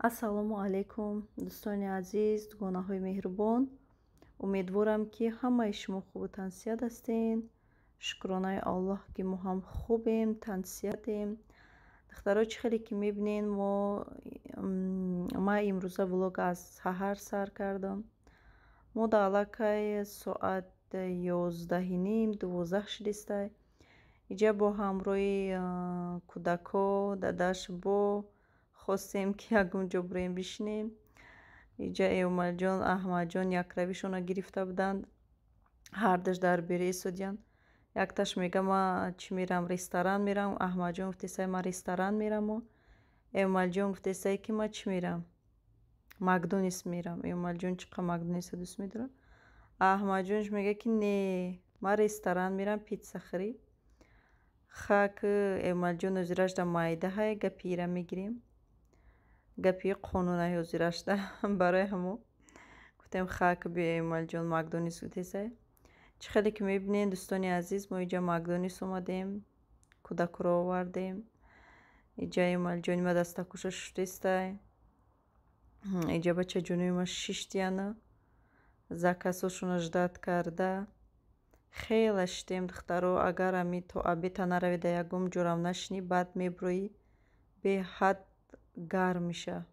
Ассалому алайкум, дӯстони азиз, дугонаҳои меҳрубон. Умедворам, ки ҳамаи шумо хубу тансиҳат ҳастен. Шукронаи Аллоҳ, ки мо ҳам хубем, тансиҳатем. Духтаро, чӣ хеле ки мебинен, мо ман имрӯза влог аз саҳар сар кардам. Мо дар аллакай соат 11:30, 12 шидистай. Иҷа бо ҳамроҳи кӯдако, дадаш бо хостем, ки ягон ҷо бироем бишинем. Иҷа Эмомалиҷон, Аҳмадҷон якравишона гирифта буданд. Ҳардуш дар бере истодиянд. Якташ мега: «Ма чӣ мерам, ресторан мерам». Аҳмадҷон гуфтесай: «Ман ресторан мераму». Эмомалиҷон гуфтесай, ки ма чӣ мерам, Макдональдс мерам. Эмомалиҷон чӣ қадр Макдональдсро дӯст медорад. Аҳмадҷонш мега, ки не, ман ресторан мерам, питса хӯрӣ. Хак, Эмомалиҷон ҳозирашда майдаҳай, гапи ира мегирем. Гапи қонунай ҳозирашда. Барои ҳамо гуфтем: «Хак, биё, Эмомалиҷон Макдональдс гуфтесай». Чӣ хеле ки мебинед, дӯстони азиз, мо иҷа Макдональдс омадем, кӯдакро овардем. Иҷа Эмомалиҷони ма дастакуша шуштестай. Иҷа бачаҷонои ма шиштияна, заказҳошонро ждать карда. Хеле шитем, духтаро. Агар ами то обеда наравӣ, дар ягон ҷорам нашинӣ, баъд мебироӣ, беҳад гарм мешавад.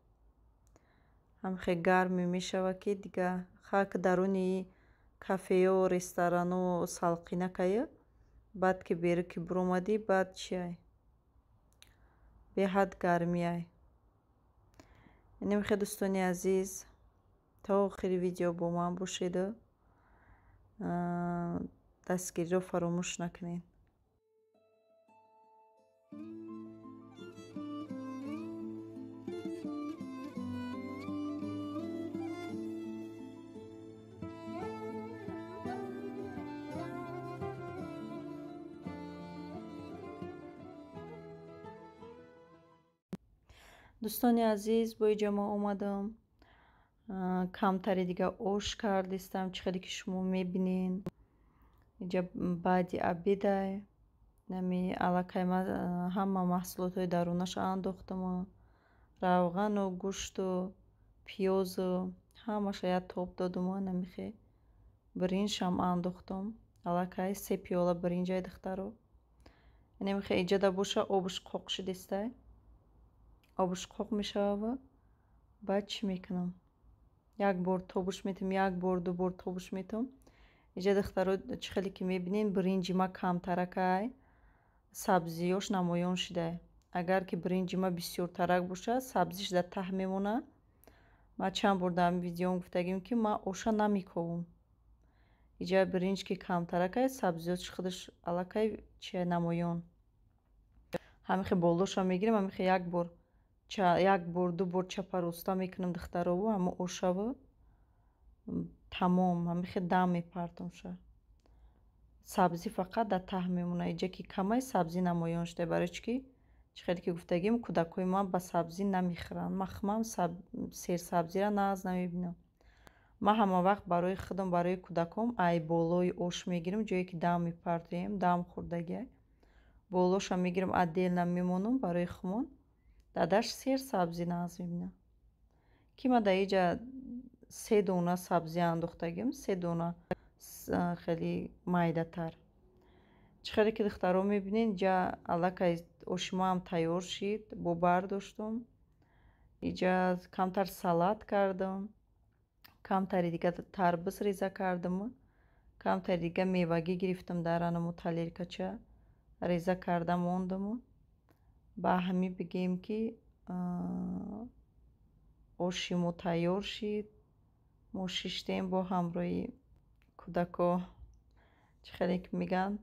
Ҳамхе гарме мешавад, ки дига хак, даруни кафеё, ресторано салқинакаю, баъд ки беру ки биромадӣ, баъд чиай, беҳад гармиай. Инамихе, дӯстони азиз, то охири видео бо ман бошеду дастгириро фаромӯш накунед. Дӯстони азиз, бо иҷа мо омадам, камтари дига ош кардистам. Чӣ хеле ки шумо мебинен, иҷа баъди обедай нами аллакай ма ҳама маҳсулотҳои дарунаша андохтаму, равғану, гӯшту, пиёзу, ҳамаша як тоб додуму, намихе биринҷшам андохтам. Аллакай се пиёла биринҷай, духтаро. Инамихе иҷада боша, обуш қоқ шидистай, обуш қоқ мешавава. Баъд чӣ мекунам? Як бор тобуш метам, як бор, ду бор тобуш метам. Иҷа, духтаро, чӣ хеле ки мебинем, биринҷи ма камтаракай, сабзиёш намоён шудай. Агар ки биринҷи ма бисёртарак бошад, сабзиш дар таҳ мемонад. Ман чанд бор дар видеом гуфтагим, ки ман оша намековум. Иҷа биринҷ ки камтаракай, сабзиётш худаш аллакай чи намоён. Ҳамихе болоша мегирем, ҳамихе як бор, як бор, ду бор чапароста мекунам, духтарову, ҳамо ошаву тамом. Ҳамихе дам мепартомша, сабзӣ фақат дар таҳ мемонад. Иҷа ки камай, сабзӣ намоён шуда. Барои чӣ ки, чӣ хеле ки гуфтагим, кӯдакҳои ман ба сабзӣ намехӯранд. Ман худам серсабзиро нағз намебинам. Ман ҳама вақт барои худам, барои кӯдаком ай болои ош мегирам, ҷое ки дам мепартоем, дам хӯрдагиай, болоша мегирам, отдельно мемонам барои худмон. Дадаш серсабзӣ нағз мебинад, ки ман дар иҷа се дона сабзӣ андохтагим, се дона, хеле майдатар. Чӣ хеле ки, духтаро, мебинед, иҷа аллакай оши маам тайёр шид, бо бардоштум. Иҷа камтар салат кардам, камтари дига тарбуз реза кардаму, камтари дига мевагӣ гирифтам, дар анаму тарелкача реза карда мондаму. Ба ҳамин бигем, ки оши мо тайёр шид, мо шиштем, бо ҳамроҳи кӯдако, чӣ хеле ки мегӯянд,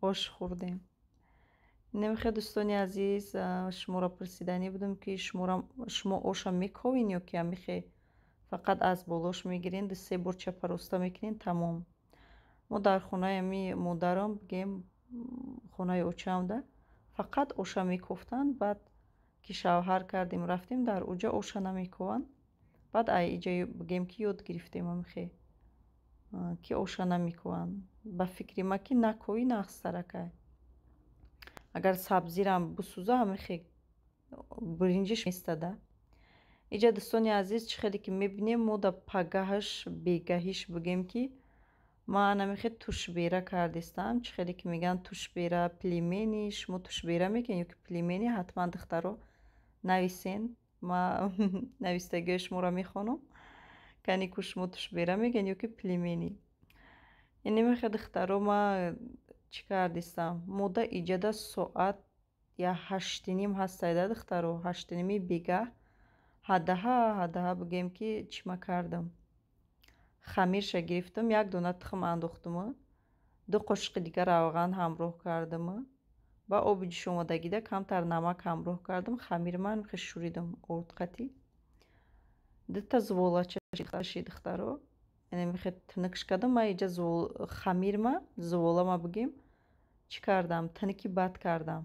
ош хӯрдем. Намехе, дӯстони азиз, шуморо пурсиданӣ будам, ки шумо оша мековен ё ки ҳамихе фақат аз болош мегирен, ду се бор чапароста мекунен, тамом? Мо дар хонаи ами модарам, бигем, хонаи очамда фақат оша мекофтанд. Баъд ки шавҳар кардем, рафтем, дар уҷа оша намекованд. Баъд ай иҷа, бигем, ки ёд гирифтем ҳамихе, ки оша намекованд. Ба фикри ман, ки наковӣ нағзтаракай. Агар сабзирам бисӯза, ҳамихе биринҷиш местада. Иҷа, дӯстони азиз, чӣ хеле ки мебинем, мо да пагаҳаш бегаҳиш бигем, ки ман анамихе тушбера кардистам. Чӣ хеле ки мегӯянд, тушбера, пельмени. Шумо тушбера мекунед ё ки пельмени? Ҳатман, духтаро, нависен, ма навистагиҳои шуморо мехонам. Кани ку шумо тушбера мегӯед ё ки пельмени? Инемихе, духтаро, ма чӣ кардистам? Мода иҷада соат я 8:30 ҳастайда, духтаро, 8:30-и бегаҳ. Ҳадаҳа бигем, ки чӣ ма кардам? Хамирша гирифтам, як дона тухм андохтуму 2 қошиқи дигар равған ҳамроҳ кардаму ба оби ҷӯшомадагида камтар намак ҳамроҳ кардам. Хамири ман хе шӯридам ордқатӣ. Дута зуволача ши, духтаро, инамихе тинукш кардам. Ма иҷа хамирма, зуволама бигем, чӣ кардам? Тинуки бад кардам,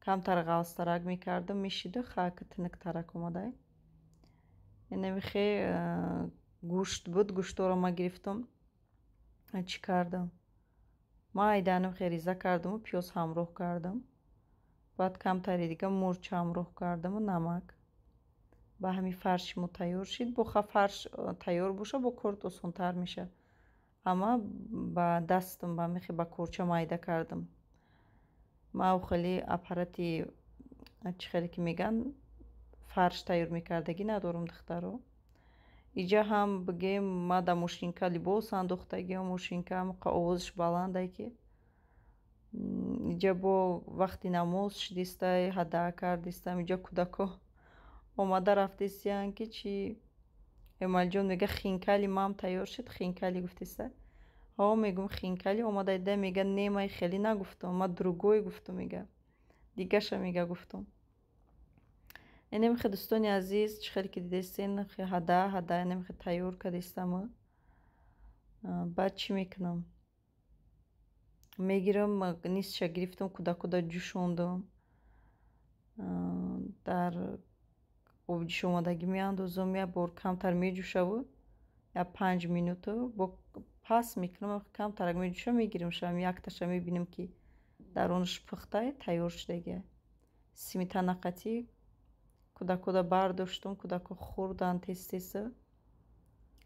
камтар ғалстарак мекардам, мешиду хаки тинуктарак омадай. Инамихе гӯшт буд, гӯштҳоро ма гирифтам, чӣ кардам? Ма айданамхе реза кардаму пиёз ҳамроҳ кардам, баъд камтари дига мурч ҳамроҳ кардаму намак. Ба ҳамин фарши мо тайёр шид. Бо ха фарш тайёр боша, бо корт осонтар меша, амма ба дастам ба мехе ба корча майда кардам. Ма хеле аппарати, чӣ хеле ки мегӯянд, фарш тайёр мекардагӣ надорам, духтаро. Иҷа ҳам бигем, ма дар мошинка либос андохтагиам, мошинка ҳамақа овозаш баландай, ки иҷа бо вақти намоз шидистай, ҳадаа кардистам. Иҷа кӯдако омада рафтисиянд, ки чӣ, Эмалҷон мега: «Хинкали мам тайёр шуд, хинкали», гуфтиста. Ҳо, мегӯм, хинкали омада дида, мега: «Не, ман хеле нагуфтам, ма другой гуфтам», мега, дигаша мега гуфтам. Инемихе, дӯстони азиз, чӣ хеле ки дидестен, ҳада ҳада инемихе тайёр кардистам. Баъд чӣ мекунам? Мегирам, нисфша гирифтам, кӯдакода ҷӯшондам, дар оби ҷӯшомадагӣ меандозам, як бор камтар меҷӯшаву як 5 минуту бо пас мекунам, камтарак меҷӯша, мегиримша, якташа мебинем, ки дарунаш пухтай, тайёр шудагия. Сметана қатӣ кӯдакода бардоштум, кӯдако хӯрдан тез тез.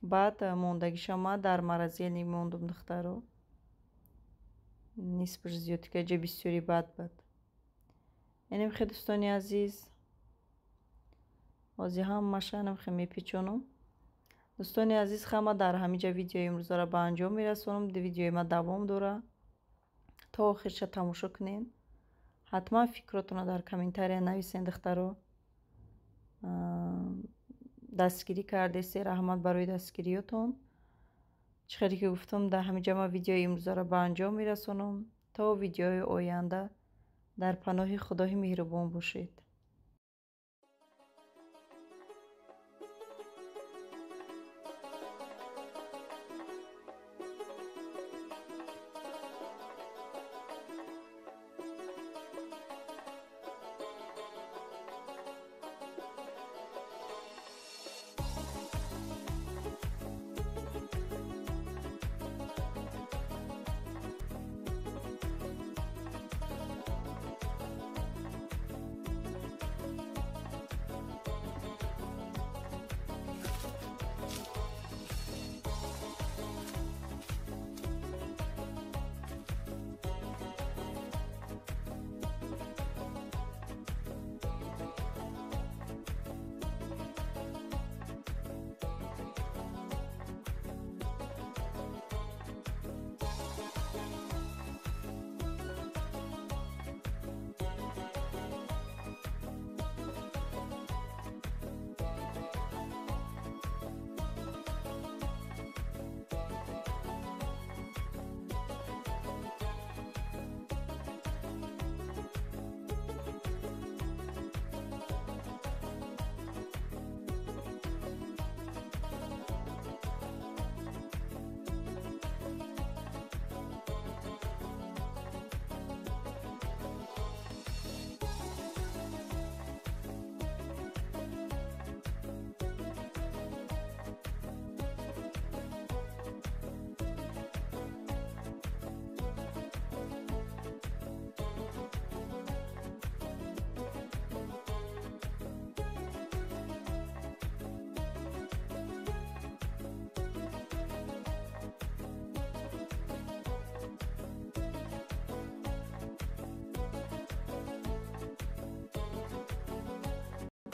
Баъд мондагиша ма дар морозильник мондум, духтаро, нисбаш зиёдтика ҷа бисёри бад бад. Инемихе, дӯстони азиз, ҳозир ҳамаша инамихе мепечонам. Дӯстони азиз, ҳама дар ҳаминҷа видеои имрӯзаро ба анҷом мерасонам. Видеои ма давом дорад, то охирша тамошо кунед. Ҳатман фикротонро дар комментария нависен, духтаро. Дастгирӣ кардесе, раҳмат барои дастгириётон. Чӣ хеле ки гуфтам, дар ҳаминҷа ман видеои имрӯзаро ба анҷом мерасонам. То видеои оянда дар паноҳи Худои меҳрубон бошед.